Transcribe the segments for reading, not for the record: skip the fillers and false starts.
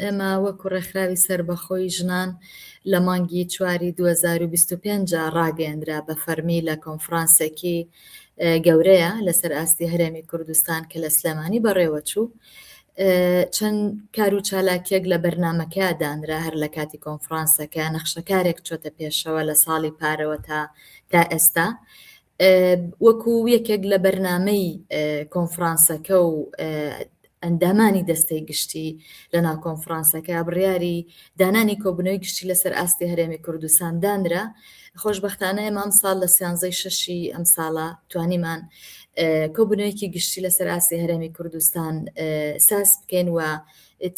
ئێمە وەکو ڕێکخراوی سەربەخۆی ژنان لە مانگی چواری 2025 ڕاگەیەندرا بە فەرمی لە کۆنفرانسێکی گەورەیە لەسەر ئاستی هەرێمی کوردستان کە لە سلێمانی بەڕێوەچوو. چەند کار و چالاکیەک لە بەرنامەکە دانرا هەر لە کاتی کۆنفرانسەکە نەخشەکارێک چۆتە پێشەوە لە ساڵی پارەوە تا تا ئێستا وەکو یەکێک لە بەرنامەی کۆنفرانسەکە و ئەندامانی دەستەی گشتی لە ناو کۆنفرانسەکە بڕیاری دانانی کۆبوونەوەی گشتی لەسەر ئاستی هەرێمی کوردستان دانرا. خۆشبەختانە ئێمە ئەمساڵ لە سیانزەی شەشی ئەمساڵە توانیمان کۆبوونەوەیەکی گشتی لەسەر ئاستی هەرێمی کوردستان ساز بکەین و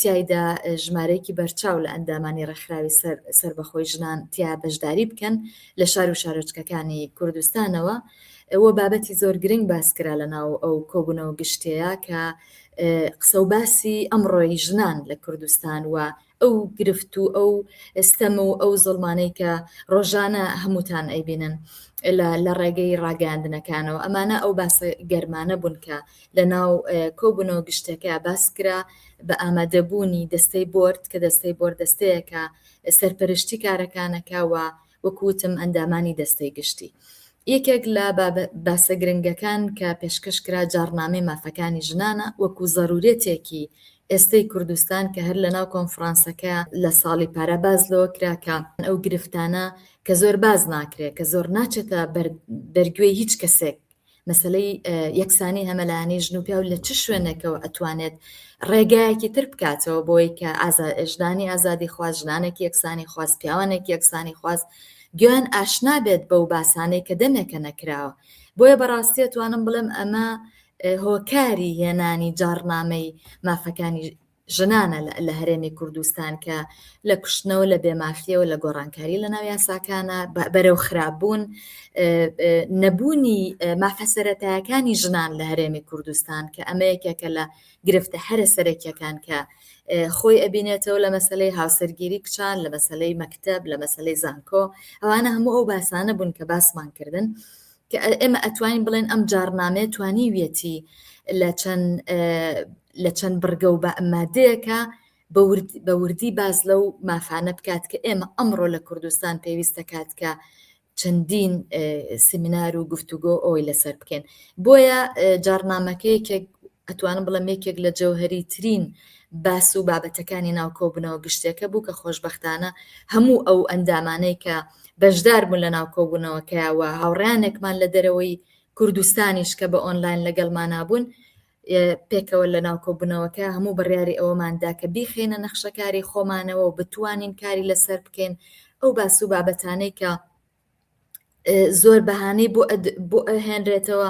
تیایدا ژمارەیەکی بەرچاو لە ئەندامانی ڕێکخراوی سەربەخۆی ژنان تیا بەشداری بکەن لە شار و شارۆچکەکانی کوردستانەوە و بابەتی زۆر گرنگ باس کرا لە ناو ئەو کۆبوونەوە گشتەیە کە قسە و باسی ئەمڕۆی ژنان لە کوردستان و ئەو گرفت و ئەو ستەم و ئەو زوڵمانەی کە ڕۆژانە هەمووتان ئەیبینن لە ڕێگەی ڕاگەیاندنەکانەوە ئەمانە ئەو باسە گەرمانە بوون کە لە ناو کۆبوونەوە گشتەکە باس کرا بە ئامادەبوونی دەستەی بۆرد کە دەستەی بۆرد دەستەیەکە سەرپەرشتی کارەکانەکە و وەکو وتم ئەندامانی دەستەی گشتی. یەکێک لە باسە گرنگەکان کە پێشکەش کرا جاڕنامەی مافەکانی ژنانە وەکو زەرورێتێکی ئێستەی کوردستان کە هەر لەناو کۆنفرانسەکە لە ساڵی پارا باس لەوە کرا کە ئەو گرفتانە کە زۆر باس ناکرێ کە زۆر ناچێتە بەرگوێی هیچ کەسێک مەسەلەی یەکسانی هەمەلایەنەی ژن و پیاو لە چ شوێنێکەوە ئەتوانێت ڕێگایەکی تر بکاتەوە بۆی کە ژنانی ئازادی خواز ژنانێکی یەکسانی خواز پیاوانێکی یەکسانی خواز گوێیان ئاشنا بێت بەو باسانەی کە دەمێکە نەکراوە بۆیە بەڕاستی ئەتوانم بڵێم ئەمە هۆکاری هێنانی جاڕنامەی مافەکانی ژنانە لە هەرێمی کوردستان کە لە کوشتنەوە لە بێمافیەوە لە گۆڕانکاری لە ناو یاساکانە بەرەو خراپبوون نەبوونی مافە سەرەتایەکانی ژنان لە هەرێمی کوردستان کە ئەمە یەکێکە لە گرفتە هەرە سەرەکیەکان کە خۆی ئەبینێتەوە لە مەسلەی هاوسەرگیری کچان لە مەسلەی مەکتەب لە مەسلەی زانکۆ ئەوانە هەموو ئەو باسانە بوون کە باسمان کردن کە ئێمە ئەتوانین بڵێن ئەم جاڕنامەیە توانیویەتی لە چەند لە چەند بڕگە و مادەیەکە بە وردی باس لەو مافانە بکات کە ئێمە ئەمڕۆ لە کوردستان پێویستە کات کە چەندین سمینار و گفتوگۆ ئەوەی لەسەر بکەین بۆیە جاڕنامەکە یەکێک ئەتوانم بڵێم یەکێک لە جەوهەری ترین باس و بابەتەکانی ناو کۆبوونەوە گشتیەکە بوو کە خۆشبەختانە هەموو ئەو ئەندامانەی کە بەشدار بوون لە ناو کۆبوونەوەکە و هاوڕیانێکمان لە دەرەوەی کوردستانیش کە بە ئۆنلاین لەگەڵمانا بوون پێکەوە لە ناو کۆبوونەوەکە هەموو بڕیاری ئەوەماندا کە بیخەینە نەخشەکاری خۆمانەوە و بتوانین کاری لەسەر بکەین ئەو باس و بابەتانەی کە زۆر بەهانەی بۆ بۆ ئەهێنرێتەوە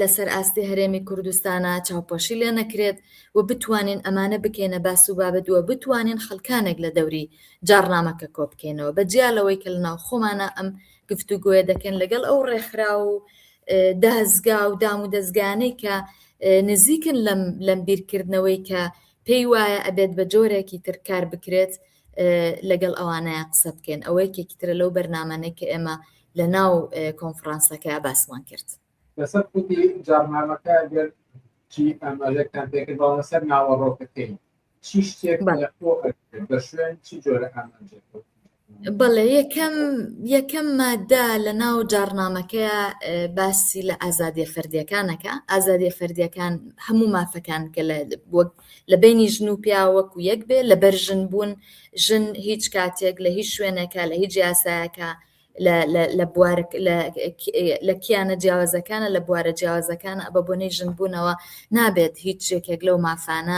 لەسەر ئاستی هەرێمی کوردستانە چاوپۆشی لێ نەکرێت و بتوانین ئەمانە بکەینە باس و بابەت و بتوانین خەڵکانێک لە دەوری جاڕنامەکە کۆ بکەینەوە بە جیا لەوەی کە لەناو خۆمانە ئەم گفتوگۆیە دەکەن لەگەڵ ئەو ڕێکخراو و دەزگا و دام و دەزگانەی کە نزیکن لەم لەم بیرکردنەوەی کە پێی وایە ئەبێت بە جۆرێکی تر کار بکرێت لەگەڵ ئەوانەیە قسە بکەین ئەوە یەکێکی ترە لەو بەرنامانەی کە ئێمە لە ناو کۆنفرانسەکە باسمان کرد. لەسەر خودی جاڕنامەکە گەر چی ئاماژەتان پێکرد بەڵام لەسەر ناوەڕۆکەکەی چی شتێک لە خۆ ئەگرێت بە شوێن چی جۆرە ئامانجێک؟ بەڵێ یەکەم یەکەم مادە لە ناو جاڕنامەکەیە باسی لە ئازادیە فەردیەکانەکە ئازادیە فەردیەکان هەموو مافەکان کە لە وەک لە بینی ژن و پیا وەکو یەک بێ لەبەر ژن بوون ژن هیچ کاتێک لە هیچ شوێنێکە لە هیچ یاسایەکە لە بوار لە کیانە جیاوازەکانە لە بوارە جیاوازەکانە بە بۆنەی ژن بوونەوە نابێت هیچ یەکێک لەو مافانە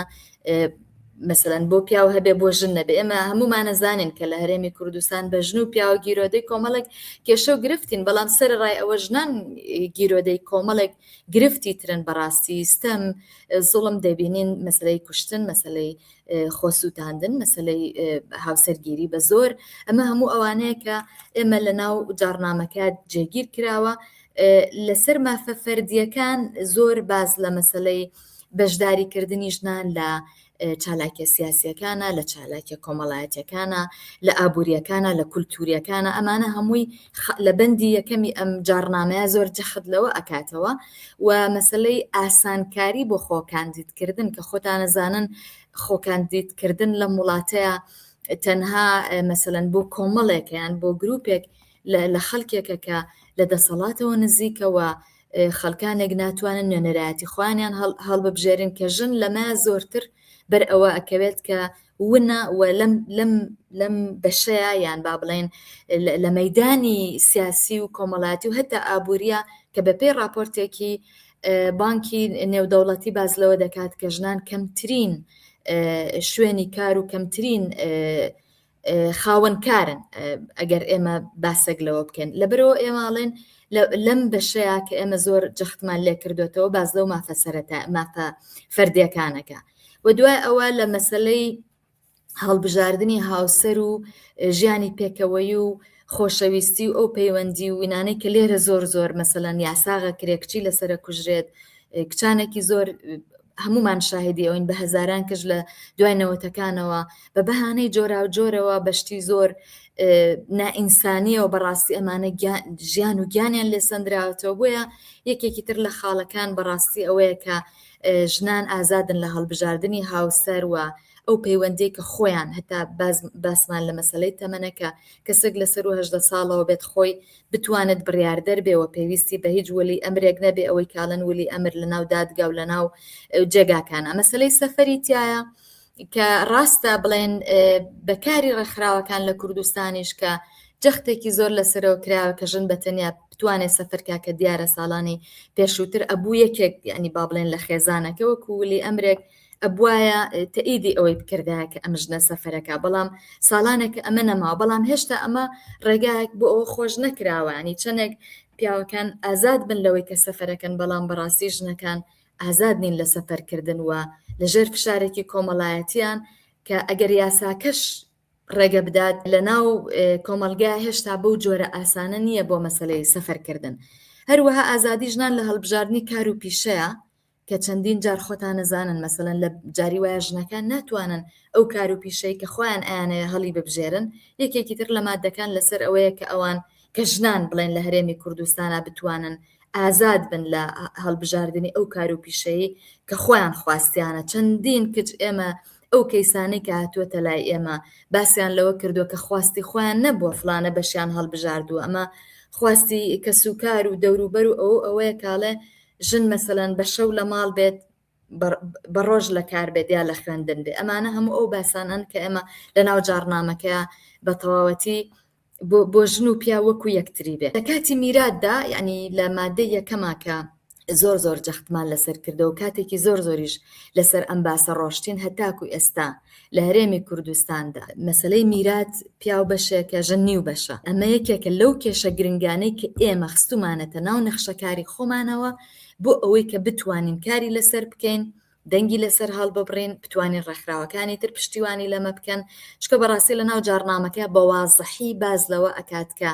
مەسەلەن بۆ پیاو هەبێ بۆ ژن نەبێ ئێمە هەمومانە زانین کە لە هەرێمی کوردستان بە ژن و پیاوە گیرۆدەی کۆمەڵێک کێشە و گرفتین بەڵام سەرڕای ئەوە ژنان گیرۆدەی کۆمەڵێک گرفتی ترن بەڕاستی ستەم زوڵم دەبینین مەسلەی کوشتن مەسلەی خۆسووتاندن مەسلەی هاوسەرگیری بە زۆر ئەمە هەموو ئەوانەیە کە ئێمە لە ناو جاڕنامەکە جێگیر کراوە لەسەر مافە فەردیەکان زۆر باز لە مەسلەی بەشداریکردنی ژنان لە چالاکیە سیاسیەکانە، لە چالاکیە کۆمەڵایەتیەکانە، لە ئابووریەکانە، لە کولتوریەکانە، ئەمانە هەمووی لە بەندی یەکەمی ئەم جاڕنامەیە زۆر جەخت لەوە ئەکاتەوە و مەسلەی ئاسانکاری بۆ خۆ کاندیدکردن کە خۆتانەزانن. خۆکاندیدکردن لەم وڵاتەیە تەنها مەسەلەن بۆ کۆمەڵێک یان بۆ گروپێک لە خەڵکێکە کە لە دەسەڵاتەوە نزیکەوە خەڵکانێک ناتوانن نوێنەرایەتی خۆیانیان هەڵببژێرن کە ژن لەمە زۆرتر بەر ئەوە ئەکەوێت کە ونە و لەم لەم لەم بەشەیە یان با بڵێن لە مەدانی سیاسی و کۆمەڵاتی و هەتا ئابووریە کە بەپێی راپۆرتێکی بانکی نێودەوڵەتی باس لەوە دەکات کە ژنان کەمترین شوێنی کار و کەمترین خاوەنکارن ئەگەر ئێمە باسێک لەوە بکەین لەبەرەوە ئێماڵێن لەم بەشەیە کە ئێمە زۆر جەختمان لێ کردوێتەوە باز لەو مافە سەرەتا مافە فەردیەکانەکە و دوای ئەوە لە مەسلەی هەڵبژاردنی هاوسەر و ژیانی پێکەوەی و خۆشەویستی و ئەو پەیوەندی و وینانەی کە لێرە زۆر زۆر مەسەلەن یاساغە کرێ کچی لەسرە کوژرێت کچانێکی زۆر هەمومان شاهدی ئەوین بە هەزاران کەس لە دوای نەوەتەکانەوە بە بەهانەی جۆرا و جۆرەوە بەشتی زۆر نائینسانیەوە بەڕاستی ئەمانە ژیان و گیانیان لێسەندراوەتەوە بۆیە یەکێکی تر لە خاڵەکان بەڕاستی ئەوەیە کە ژنان ئازادن لە هەڵبژاردنی هاوسەر و ئەو پەیوەندیەی کە خۆیان هەتا باسمان لە مەسەلەی تەمەنە کە کەسێک لە سەروو 18 ساڵەوە بێت خۆی بتوانێت بڕیاردەر بێ و پێویستی بە هیچ وەلی ئەمرێک نەبێ ئەوەی کاڵن ولی ئەمر لە ناو دادگا و لە ناو جێگاکانە مەسەلەی سەفەری تایە کە ڕاستە بڵێن بەکاری ڕێکخراوەکان لە کوردستانیش کە جەختێکی زۆر لەسەرەوە کراوە کە ژن بە تەنیا بتوانێت سەفەر کا کە دیارە ساڵانی پێشووتر ئەبوو یەکێک یعنی با بڵێن لە خێزانەکە وەکو ولی ئەمرێک ئەبوایە تەئیدی ئەوەی بکردایە کە ئەم ژنە سەفەرەکە بەڵام ساڵانێکە ئەمە نەماوە بەڵام هێشتا ئەمە ڕێگایەک بۆ ئەوە خۆش نەکراوە ینی چەندێک پیاوەکان ئازاد بن لەوەی کە سەفەرەکەن بەڵام بەڕاستی ژنەکان ئازاد نین لە سەفەرکردن و لەژێر فشارێکی کۆمەڵایەتیان کە ئەگەر یاساکەش ڕێگە بدات لە ناو کۆمەڵگا هێشتا بەو جۆرە ئاسانە نییە بۆ مەسلەی سەفەرکردن هەروەها ئازادی ژنان لە هەڵبژاردنی کار و پیشەیە کە چەندین جار خۆتان نەزانن مەسەلەن لە جاری وایە ژنەکان ناتوانن ئەو کار و پیشەی کە خۆیان ئەیانەوێ هەڵی ببژێرن یەکێکی تر لە مادەکان لەسەر ئەوەیە کە ئەوان کە ژنان بڵێن لە هەرێمی کوردستانا بتوانن ئازاد بن لە هەڵبژاردنی ئەو کار و پیشەی کە خۆیان خواستیانە چەندین کچ ئێمە ئەو کەیسانەی کە هاتووەتە لای ئێمە باسیان لەوە کردووە کە خواستی خۆیان نەبووە فلانە بەشیان هەڵبژاردووە ئەمە خواستی کەسوکار و دەوروبەر و ئەوە ئەوەیە کاڵێ ژن مەسەلەن بە شەو لە ماڵ بێت بە ڕۆژ لە کار بێت یا لە خوێندن بێ ئەمانە هەموو ئەو باسانن کە ئێمە لە ناو جاڕنامەکە بە تەواوەتی بۆ ژن و پیا وەکو یەکتری بێت لە کاتی میراتدا یعنی لە مادەی یەکەما کە زۆر زۆر جەختمان لەسەر کردەوە کاتێکی زۆر زۆریش لەسەر ئەم باسە ڕۆشتین هەتاکو ئێستا لە هەرێمی کوردستاندا مەسەلەی میرات پیاو بەشێکە ژن نیو بەشە ئەمە یەکێکە لەو کێشە گرنگانەی کە ئێمە خستومانەتە ناو نەخشەکاری خۆمانەوە بۆ ئەوەی کە بتوانین کاری لەسەر بکەین دەنگی لەسەر هەڵببڕین بتوانین ڕێکخراوەکانی تر پشتیوانی لەمە بکەن چکە بەڕاستی لە ناو جارنامەکە بە وازحی باز لەوە ئەکات کە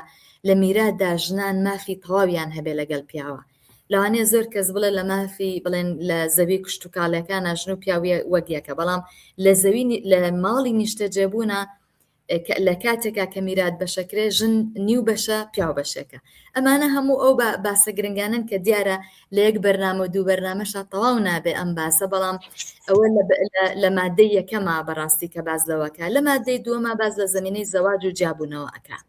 لە میراتدا ژنان مافی تەواویان هەبێ لەگەڵ پیاوە لەوانەیە زۆر کەس بڵێ لە مافی بڵێن لە زەوی کشتتوکاڵەکانە ژن و پیاویە وەک یەکە بەڵام لە زەوی لە ماڵی نیشتەجێبوونە لە کاتێکا کە میرات بەشەکرێ ژن نیو بەشە پیاو بەشێکە ئەمانە هەموو ئەو باسە گرنگانن کە دیارە لە یەک بەرنامە و دوو بەرنامەشا تەواو نابێ ئەم باسە بەڵام ئەوە لە مادەی یەکەما بەڕاستی کە باز لەوەکە لە مادەی دووەما باز لە زمینەی زەواج و جیابوونەوە ئەکا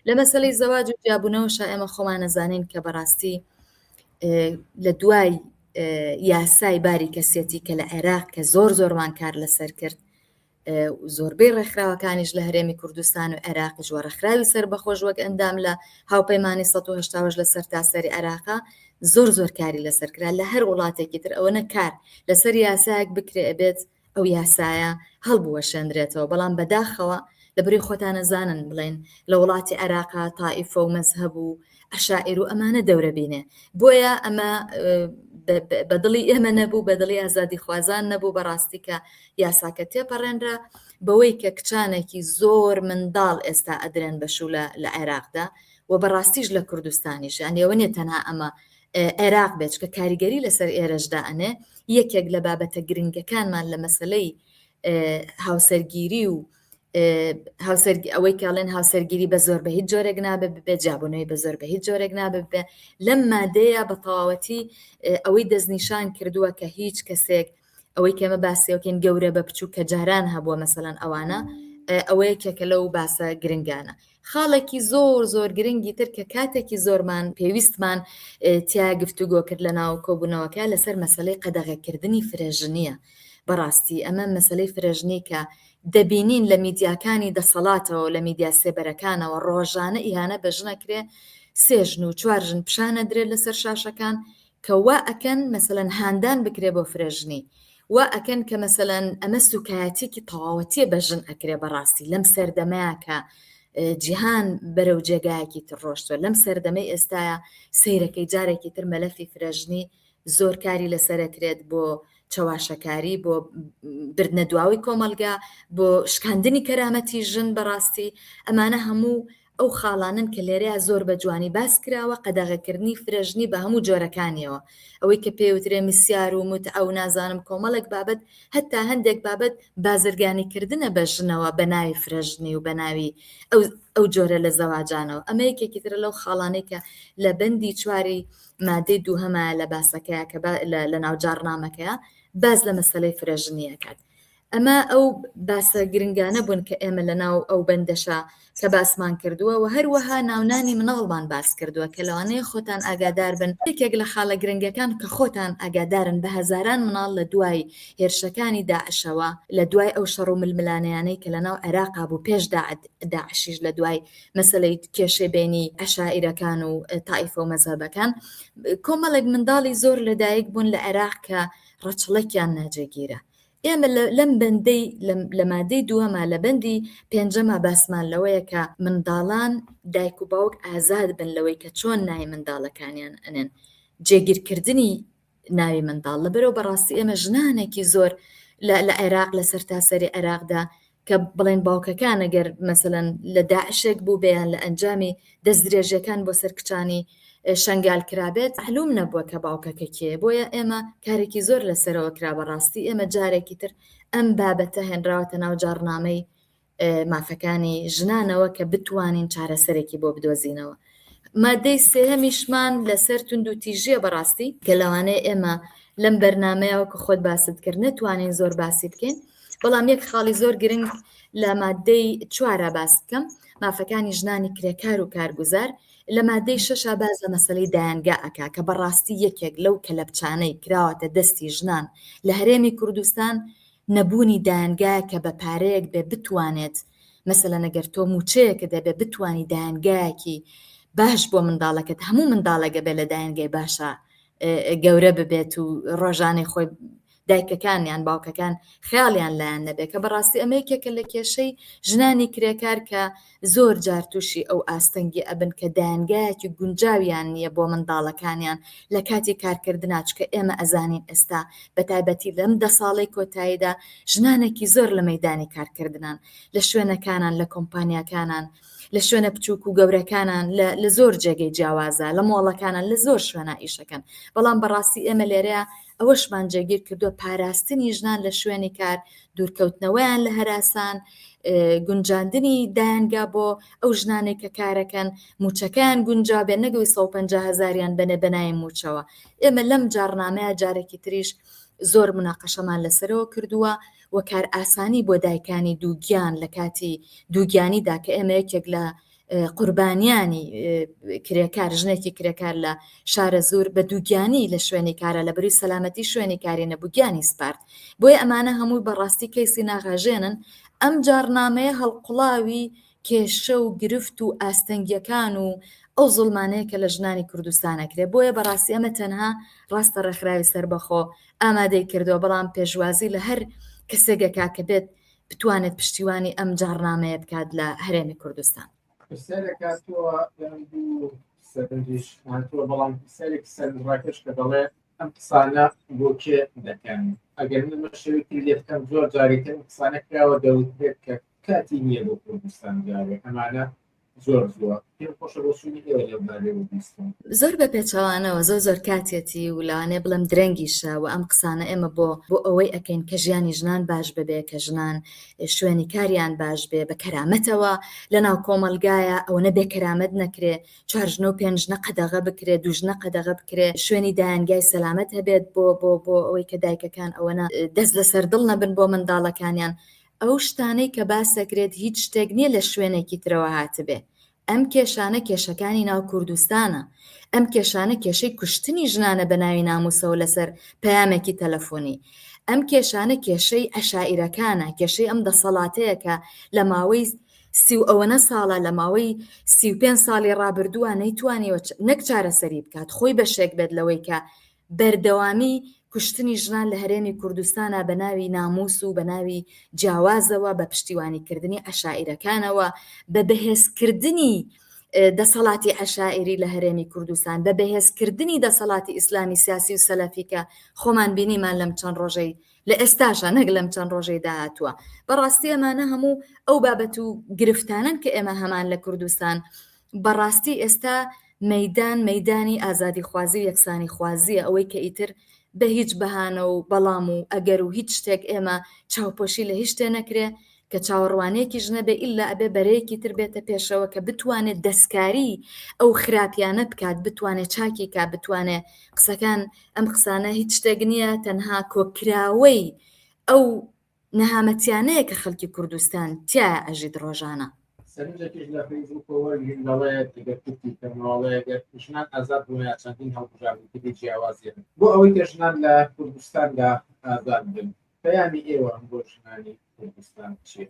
لە مەسەلەی زەواج و جیابوونەوەشا ئێمە خۆمان ئەزانین کە بەڕاستی لە دوای یاسای باری کەسێتی کە لە عێراق کە زۆر زۆرمان کار لەسەر کرد زۆربەی ڕێکخراوەکانیش لە هەرێمی کوردستان و عێراقیش وە ڕێکخراوی سەربەخۆش وەک ئەندام لە هاوپەیمانی 1970 لە سەرتاسەری عێراقا زۆر زۆر کاری لەسەر کرا لە هەر وڵاتێکی تر ئەوەنە کار لەسەر یاسایەک بکرێ ئەبێت ئەو یاسایە هەڵبوەشێنرێتەوە، بەڵام بەداخەوە لەبری خۆتان ئەزانن بڵێن لە وڵاتی عێراقا تائیفە و مەزهەب و عەشائیر و ئەمانە دەورە بینێ بۆیە ئەمە بە دڵی ئێمە نەبوو بە دڵی ئازادیخوازان نەبوو بەڕاستی کە یاساکە تێپەڕێنرا بەوەی کە کچانێکی زۆر منداڵ ئێستا ئەدرێن بە شوو لە عێراقدا و بەڕاستیش لە کوردستانیش یانی ئەوە نیە تەنها ئەمە عێراق بێت چکە کاریگەری لەسەر ئێرەش دائەنێ یەکێک لە بابەتە گرنگەکانمان لە مەسلەی هاوسەرگیری و هاوسەرگی ئەوەی کاڵێن هاوسەرگیری بە زۆر بە هیچ جۆرێک نابێ ببێ جیابوونەوەی بە زۆر بە هیچ جۆرێک نابێ ببێ لەم مادەیە بە تەواوەتی ئەوەی دەستنیشان کردووە کە هیچ کەسێک ئەوەی کە ئێمە باسیەکەین گەورە بە بچووک کە جاران هەبووە مەسەلەن ئەوانە ئەوە یەکێکە لەو باسە گرنگانە. خاڵێکی زۆر زۆر گرنگی تر کە کاتێکی زۆرمان پێویستمان تیا گفتوگۆ کرد لە ناو کۆبوونەوەکە لەسەر مەسەلەی قەدەغەکردنی فرەژنییە. بەڕاستی ئەمە مەسەلەی فرەژنی کە دەبینین لە میدیاکانی دەسەڵاتەوە لە میدیا سێبەرەکانەوە ڕۆژانە ئیهانە بە ژن ئەکرێ، سێ ژن و چوار ژن پیشان ئەدرێت لەسەر شاشەکان کە وا ئەکەن مەسەلەن هاندان بکرێ بۆ فرەژنی، وا ئەکەن کە مەسەلەن ئەمە سوکایەتیەکی تەواوەتیە بە ژن ئەکرێ بەڕاستی لەم سەردەمەیا کە جیهان بەرەو جێگایەکی تر ڕۆشتوە لەم سەردەمەی ئێستایا سەیرەکەی جارێکی تر مەلەفی فرەژنی زۆر کاری لەسەر ئەکرێت بۆ چەواشەکاری بۆ بردنە دواوەی کۆمەڵگا بۆ شکاندنی کەرامەتی ژن بەڕاستی ئەمانە هەموو ئەو خاڵانەن کە لێرەیا زۆر بە جوانی باس کراوە، قەدەغەکردنی فرەژنی بە هەموو جۆرەکانیەوە، ئەوەی کە پێی وترێ مسیار و موتعە و نازانم کۆمەڵێک بابەت، هەتا هەندێک بابەت بازرگانی کردنە بە ژنەوە بە ناوی فرەژنی و بە ناوی ئەو ئەو جۆرە لە زەواجانەوە. ئەمە یەکێکی ترە لەو خاڵانەی کە لە بەندی چواری مادەی دووهەما لە باسەکەیا کە لە ناو جاڕنامەکەیا باس لە مەسەلەی فرەژنی ئەکات. ئەمە ئەو باسە گرنگانە بوون کە ئێمە لە ناو ئەو بەندەشا کە باسمان کردووە و هەروەها ناونانی مناڵمان باس کردووە کە لەوانەیە خۆتان ئاگادار بن یەکێک لە خاڵە گرنگەکان کە خۆتان ئاگادارن بە هەزاران مناڵ لە دوای هێرشەکانی داعشەوە لە دوای ئەو شەڕ و ململانێیانەی کە لە ناو عێراقا بوو پێش داعشیش لە دوای مەسەلەی کێشەی بینی عەشائیرەکان و تائیفە و مەزهەبەکان کۆمەڵێک منداڵی زۆر لەدایک بوون لە عێراق کە ڕەچڵەکیان ناجێگیرە ئێمە لەم بەندەی لە مادەی دووەما لە بەندی پێنجەما باسمان لەوەیە کە منداڵان دایک و باوک ئازاد بن لەوەی کە چۆن ناوی منداڵەکانیان ئەنێن جێگیرکردنی ناوی منداڵ لەبەرەوە بەڕاستی ئێمە ژنانێکی زۆر لە عێراق لە سەرتاسەری عێراقدا کە بڵێن باوکەکان ئەگەر مەسەلەن لە داعشێک بوو بێ یان لە ئەنجامی دەستدرێژیەکان بۆ سەر کچانی شەنگال کرابێت مەعلوم نەبووە کە باوکەکە کێیە بۆیە ئێمە کارێکی زۆر لەسەرەوە کرا بەڕاستی ئێمە جارێکی تر ئەم بابەتە هێنراوەتە ناو جاڕنامەی مافەکانی ژنانەوە کە بتوانین چارەسەرێکی بۆ بدۆزینەوە مادەی سێهەمیشمان لەسەر توندوتیژیە بەڕاستی کە لەوانەیە ئێمە لەم بەرنمەیە وەکو خۆت باست کرد نەتوانین زۆر باسی بکەین بەڵام یەک خاڵی زۆر گرنگ لە مادەی چوارە باس بکەم مافەکانی ژنانی کرێکار و کارگوزار لە مادەی شەشا باس لە مەسەلەی دایەنگا ئەکا کە بەڕاستی یەکێک لەو کەلەپچانەی کراوەتە دەستی ژنان لە هەرێمی کوردستان نەبوونی دایەنگایە کە بە پارەیەک بێ بتوانێت مەسەلەن ئەگەر تۆ مووچەیەکت هەبێ بتوانی دایەنگایەکی باش بۆ منداڵەکەت هەموو منداڵێک ئەبێ لە دایەنگای باشا گەورە ببێت و ڕۆژانەی خۆی دایکەکان یان باوکەکان خەیاڵیان لایان نەبێ کە بەڕاستی ئەمە یەکێکە لە کێشەی ژنانی کرێکار کە زۆر جار تووشی ئەو ئاستەنگی ئەبن کە دایەنگایەکی گونجاویان نییە بۆ منداڵەکانیان لە کاتی کارکردنا چکە ئێمە ئەزانین ئێستا بە تایبەتی لەم دە ساڵەی کۆتاییدا ژنانێکی زۆر لە مەیدانی کارکردنان لە شوێنەکانان لە کۆمپانیاکانان لە شوێنە بچووک و گەورەکانان لە زۆر جێگەی جیاوازە لە مۆڵەکانان لە زۆر شوێنە ئیشەکەن بەڵام بەڕاستی ئێمە لێرەیە ئەوەشمان جێگیر کردووە پاراستنی ژنان لە شوێنی کار دوورکەوتنەوەیان لە هەراسان گونجاندنی دایەنگا بۆ ئەو ژنانێک کە کارەکەن موچەکەیان گونجا بێ نەگەوی 150 هزاریان بەنێ بەنای موچەوە ئێمە لەم جارنامەیە جارێکی تریش زۆر مناقەشەمان لەسەرەوە کردووە و کارئاسانی بۆ دایکانی دووگیان لە کاتی دووگیانیدا کە ئێمە یەکێک لە قوربانیانی کرێکار ژنێکی کرێکار لە شارەزوور بە دووگیانی لە شوێنی کارە لە بەروی سەلامەتی شوێنی کاری نەبوو گیانی سپارد بۆیە ئەمانە هەمووی بەڕاستی کەیسی ناغاژێنن ئەم جاڕنامەیە هەڵقوڵاوی کێشە و گرفت و ئاستەنگیەکان و ئەو زوڵمانەیە کە لە ژنانی کوردستان ئەکرێ بۆیە بەڕاستی ئەمە تەنها ڕاستە ڕێکخراوی سەربەخۆ ئامادەی کردووە بەڵام پێشوازی لە هەر کەسێک ئەکا کە بێت بتوانێت پشتیوانی ئەم جاڕنامەیە بکات لە هەرێمی کوردستان. پرسیارێک هاتووە یان دوو سەرنجیش هاتووە بەڵام پرسیارێکی سەرنجڕاکێش کە دەڵێ ئەم قسانە بۆ کێ دەکەن ئەگەر من بە شێوەیەکی لێ بکەم زۆر جاری تر ئەم قسانە کراوە دەوترێت کە کاتی نییە بۆ کوردستان جارێ ئەمانە. زۆر زووە؟ پێم خۆشە بۆچوونی ئێوە لەو بارەیەوە بیستم. زۆر بە پێچەوانەوە زۆر زۆر کاتیەتی و لەوانەیە بڵێم درەنگیشە و ئەم قسانە ئێمە بۆ بۆ ئەوەی ئەکەین کە ژیانی ژنان باش ببێ کە ژنان شوێنی کاریان باش بێ بە کەرامەتەوە لەناو کۆمەڵگایە ئەوەنە بێ کەرامەت نەکرێ چوار ژنە و پێنج ژنە قەدەغە بکرێ دوو ژنە قەدەغە بکرێ شوێنی دایەنگای سەلامەت هەبێت بۆ بۆ بۆ ئەوەی کە دایکەکان ئەوەنە دەست لەسەر دڵ نەبن بۆ منداڵەکانیان ئەو شتانەی کە باس دەکرێت هیچ شتێک نییە لە شوێنێکی ترەوە هاتبێ. ئەم کێشانە کێشەکانی ناو کوردستانە. ئەم کێشانە کێشەی کوشتنی ژنانە بە ناوی ناموسەوە لەسەر پەیامێکی تەلەفۆنی. ئەم کێشانە کێشەی عەشائیرەکانە، کێشەی ئەم دەسەڵاتەیە کە لە ماوەی سی و ئەوەنە ساڵە، لە ماوەی 35 ساڵی ڕابردووە نەیتوانیوە نەک چارەسەری بکات، خۆی بەشێک بێت لەوەی کە بەردەوامی کوشتنی ژنان لە هەرێمی کوردستانا بە ناوی ناموس و بە ناوی جیاوازەوە بە پشتیوانی کردنی عەشائیرەکانەوە بە بەهێزکردنی دەسەڵاتی عەشائیری لە هەرێمی کوردستان بە بەهێزکردنی دەسەڵاتی ئیسلامی سیاسی و سەلەفی کە خۆمان بینیمان لەم چەند ڕۆژەی لە ئێستاشا نەک لەم چەند ڕۆژەی داهاتووە بەڕاستی ئەمانە هەموو ئەو بابەت و گرفتانەن کە ئێمە هەمان لە کوردستان بەڕاستی ئێستا مەیدان مەیدانی ئازادیخوازی و یەکسانیخوازییە، ئەوەی کە ئیتر بە هیچ بەهانە و بەڵام و ئەگەر و هیچ شتێک ئێمە چاوپۆشی لە هیچ شتێ نەکرێ، کە چاوەڕوانییەکیش نەبێ ئیللا ئەبێ بەرەیەکی تر بێتە پێشەوە کە بتوانێ دەستکاری ئەو خراپیانە بکات، بتوانێ چاکی کا، بتوانێ قسەکان ئەم قسانە هیچ شتێک نییە تەنها کۆکراوەی ئەو نەهامەتیانەیە کە خەلکی کوردستان تیایا ئەژیت ڕۆژانە. سەرنجێکیش لە فەیسبووکەوە وەرگرین دەڵێت، گەر کورتی بکەمەوە ئەڵێ گەر ژنان ئازاد بوونایە چەندین هەڵبژاردنی تری جیاوازی هەن بۆ ئەوەی کە ژنان لە کوردستاندا ئازاد بن، پەیامی ئێوە بۆ ژنانی کوردستان چییە؟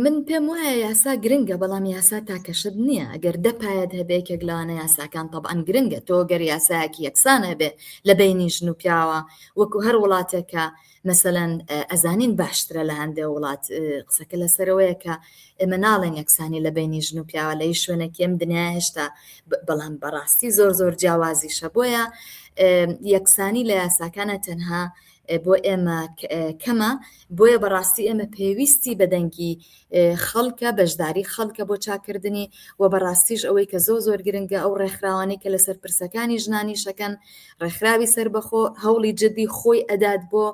من پێم وایە یاسا گرنگە بەڵام یاسا تاکە شت نییە ئەگەر دە پایەت هەبێ یەکێک لەوانە یاساکان تەبعەن گرنگە تۆ گەر یاسایەکی یەکسان هەبێ لە بەینی ژن و پیاوە وەکو هەر وڵاتێکە مەسەلەن ئەزانین باشترە لە هەندێ وڵات قسەکە لەسەرەوەیە کە ئێمە ناڵێن یەکسانی لە بینی ژن و پیاوە لە هیچ شوێنێکی ئەم دنیا هێشتا بەڵام بەڕاستی زۆر زۆر جیاوازیشە بۆیە یەکسانی لە یاساکانە تەنها بۆ ئێمە کەمە بۆیە بەڕاستی ئێمە پێویستی بە دەنگی خەڵکە بەشداری خەڵکە بۆ چاکردنی و بەڕاستیش ئەوەی کە زۆ زۆر گرنگە ئەو ڕێکخراوانەی کە لەسەر پرسەکانی ژنانی شەکەن ڕێکخراوی سەربەخۆ هەوڵی جدی خۆی ئەدات بۆ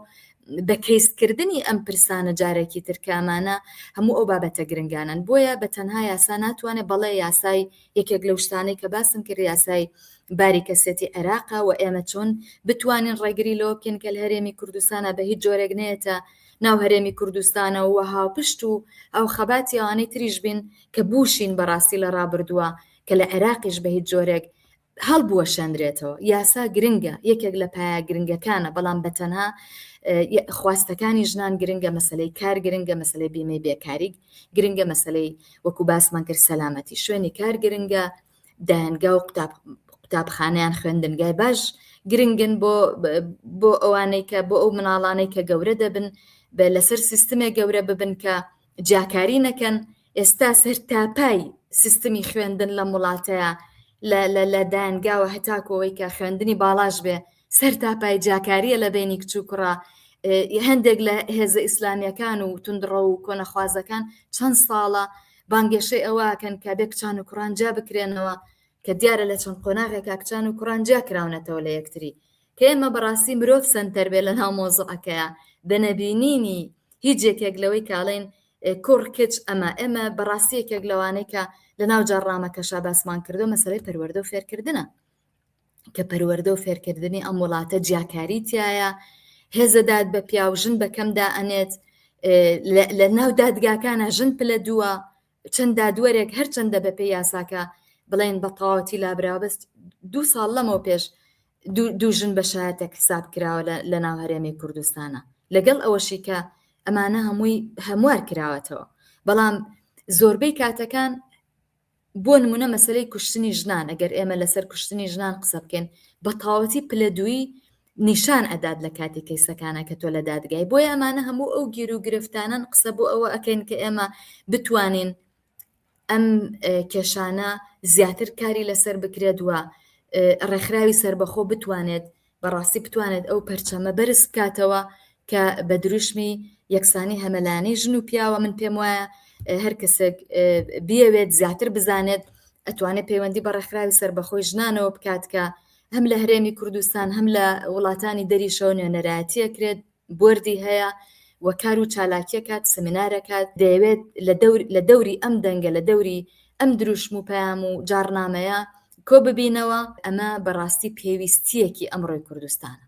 بە کەیسکردنی ئەم پرسانە جارێکی تر کە ئەمانە هەموو ئەو بابەتە گرنگانن بۆیە بە تەنها یاسا ناتوانێت بەڵێ یاسای یەکێک لەو شتانەی کە باسم کرد یاسای باری کەسێتی عێراقە و ئێمە چۆن بتوانین ڕێگری لەوە بکەین کە لە هەرێمی کوردستانە بە هیچ جۆرێک نێتە ناو هەرێمی کوردستانەوە و هاوپشت و هاوخەباتی ئەوانەی تریش بین کە بووشین بەڕاستی لە ڕابردووە کە لە عێراقیش بە هیچ جۆرێک هەڵبوەشێنرێتەوە. یاسا گرنگە، یەکێک لە پایە گرنگەکانە، بەڵام بە تەنها خواستەکانی ژنان گرنگە، مەسەلەی کار گرنگە، مەسەلەی بیمەی بێکاری گرنگە، مەسەلەی وەکو باسمان کرد سەلامەتی شوێنی کار گرنگە، دایەنگا و قوتابخانەیان خوێندنگای باش گرنگن بۆ بۆ ئەوانەی کە بۆ ئەو مناڵانەی کە گەورە دەبن بە لەسەر سیستمێک گەورە ببن کە جیاکاری نەکەن ئێستا سەرتاپای سیستمی خوێندن لەم وڵاتەیە لە لە لە دایەنگاوە هەتاکۆەوەی کە خوێندنی باڵاش بێ سەرتاپای جیاکاریە لە بینی کچ و کوڕە هەندێک لە هێزە ئیسلامیەکان و توندڕە و کۆنەخوازەکان چەند ساڵە بانگێشەی ئەوەکەن کە بێ کچان و کوڕان جیا بکرێنەوە کە دیارە لە چەند قۆناغێکا کچان و کوڕان جیا کراونەتەوە لە یەکتری کە ئێمە بەڕاستی مرۆڤ سەنتەر بێ لە ناو مۆزوعەکەیا بە نەبینینی هیچ یەکێک لەوەی کاڵێن کوڕ کچ ئەمە ئێمە بەڕاستی یەکێک لەوانەی کە لە ناو جاڕنامەکەشا باسمان کردو مەسەلەی پەروەردە و فێرکردنە کە پەروەردە و فێرکردنی ئەم وڵاتە جیاکاری تایە هێزەدات بە پیاو ژن بە کەمدا ئەنێت لە ناو دادگاکانە ژن پلە دووە چەند دادوەرێک هەرچەندە بەپێی یاساکە بڵێن بە تەواوەتی لابراوە بەس دوو ساڵ لەمەو پێش دوو ژن بە شایەتێک حساب کراوە لە ناو هەرێمی کوردستانە لەگەڵ ئەوەشی کە ئەمانە هەمووی هەموار کراوەتەوە بەڵام زۆربەی کاتەکان بۆ نمونە مەسلەی کوشتنی ژنان ئەگەر ئێمە لەسەر کوشتنی ژنان قسە بکەین بە تەواوەتی پلە دووی نیشان ئەدات لە کاتی کەیسەکانە کە تۆ لە دادگای بۆیە ئەمانە هەموو ئەو گیر و گرفتانەن قسە بۆ ئەوە ئەکەین کە ئێمە بتوانین ئەم کێشانە زیاتر کاری لەسەر بکرێت و ڕێکخراوی سربەخۆ بتوانێت بەڕاستی بتوانێت ئەو پەرچەمە بەرز بکاتەوە کە بە دروشمی یەکسانی هەمەلایەنەی ژن و پیاوە من پێم وایە هەر کەسێک بیەوێت زیاتر بزانێت. ئەتوانێت پەیوەندی بە ڕێکخراوی سەربەخۆی ژنانەوە بکات کە هەم لە هەرێمی کوردستان هەم لە وڵاتانی دەریشەوە نوێنەرایەتی ئەکرێت، بۆردی هەیە و کار و چالاکیەکات، سمینارەکات، دەیەوێت لە دەوری ئەم دەنگە، لە دەوری ئەم دروشم و پەیام و جاڕنامەیە کۆ ببینەوە. ئەمە بەڕاستی پێویستییەکی ئەمڕۆی کوردستانە.